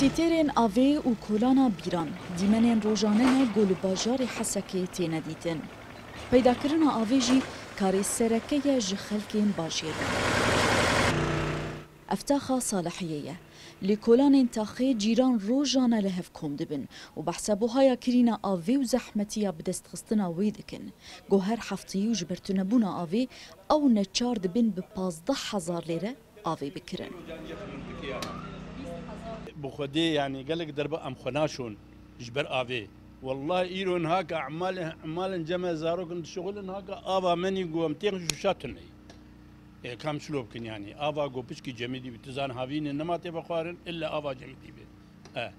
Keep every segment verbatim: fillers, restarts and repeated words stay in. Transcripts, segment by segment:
Sîtêrên avê û kolana bîran dîmenên rojane ne ku li bajarê Hesekê têne dîtin. Peydakirina avê jî karê sereke ye ji xelkên bajêr. Ev taxa Salihiyê ye. Li kolanên taxê cîran rojane li hev kom dibin û behsa buhaya kirîna avê û zehmetiya bidestxistina wê dikin. Ku her hefteyî û ji ber tunebûna avê ew neçar dibin bi pazdeh hezar lêre avê bikirin. Bi Xwedê, yanî gelek derba em xwe naşon ji ber avê. Wellahî îro niha ke emal, emalên cem e, zarok in dişixulin, niha ke ava me nî ku em têxin şûşa tune ye. Ê, kam çilo bikin yanî? Ava ku piçkî cemidî bî, tu zan havînê nema tê vexwarin, illa ava cemidî bî. E.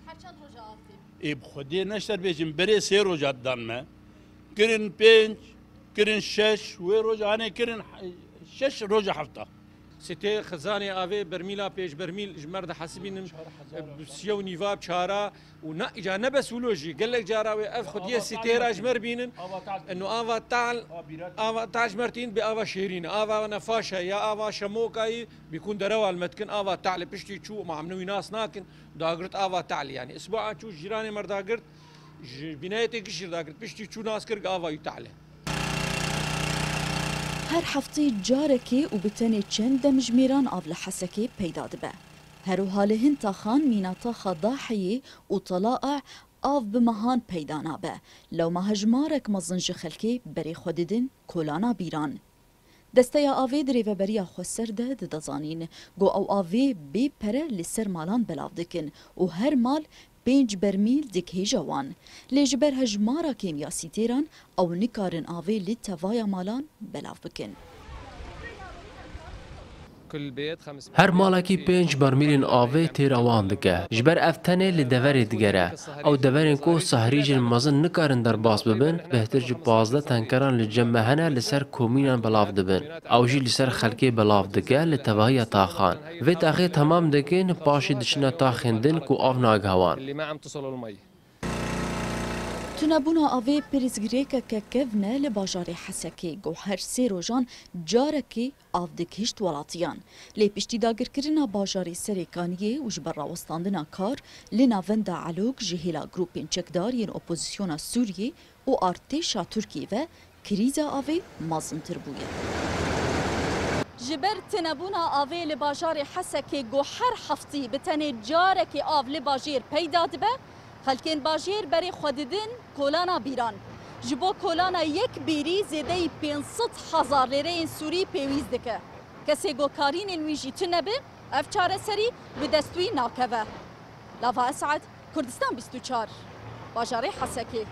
Her çend roja av tê? Ê, bi Xwedê neşter bêjin, berê sê roja didan me. Kirin pênc, kirin şeş, wê roja hanê kirin şeş roja hefta. Sitê xizanê avê bermîla pênc bermîl ji me re dihesibînin, bi siya û nîva, bi çara û na, îca ne bes wilo jî, gelek cara wê ev xwediyê sitêra ji me re bînin. Eno ava tal, ava tal ji me re tîn bê ava şêrîn e. Ava nefaş e ya ava şemokayî bîkûn derewa li me dikin, ava tal e piştî çû, ma em ne wî nas nakin, dagirt ava tal e. Yanî isbuan çû jîranê me re dagirt, ji bînayetê gişî re dagirt, piştî çû nas kir ava wî tal e. Her hefteyê carekê û bi tenê çend demjimêran av li Hesekê peyda dibe. Her wiha li hin taxan mîna taxa Dahiyê û Telae av bi mehan peyda nabe. Lewma hejmarek mezin ji xelkê berê xwe didin kolana bîran. Desteya avê di rêveberiya xweser de dide zanîn ku ew avê bê pere li ser malan belav dikin û her mal pênc bermîl digihêje wan. Lê ji ber hejmara kêmiya sîtêran ew nikarin avê li tevaya malan belav bikin. Her malekî pênc bermîlên avê têra wan dike. Ji ber ev tenê li deverê digere. Ew deverên ku sahrîcên mezin nikarin derbas bibin, bêhtir ji pazdeh tenkeran li cem me hene li ser komînan belav dibin. Ew jî li ser xelkê belav dike li tevahiya taxan. Vê taxê temam dikin, paşê diçine taxên din ku av nagihe wan. Tunebûna avê pirsgirêkeke kevn e li bajarê Hesekê, ku her sê rojan carekê av digihîşt welatiyan. Lê piştî dagirkirina bajarê Serêkaniyê û ji ber rawestandina kar li navenda Elok ji hêla grûpên çekdar yên opozisyona Sûriyê û artêşa Tirkiyê ve krîza avê mezintir bûye. Ji ber tinebûna avê li bajarê Hesekê ku her heftî bi tenê carekê av li bajêr peyda dibe, xelkên bajêr berê xwe didin kolana bîran. Ji bo kolana yek bîrî zêdeyî pênc sed hezar lêreyên Sûrî pêwîst dike. Kesê ku karînên wî jî tune be, ev çareserî bi dest wî nakeve. Lava Esad, Kurdistan bîst û çar, bajarê Hesekê.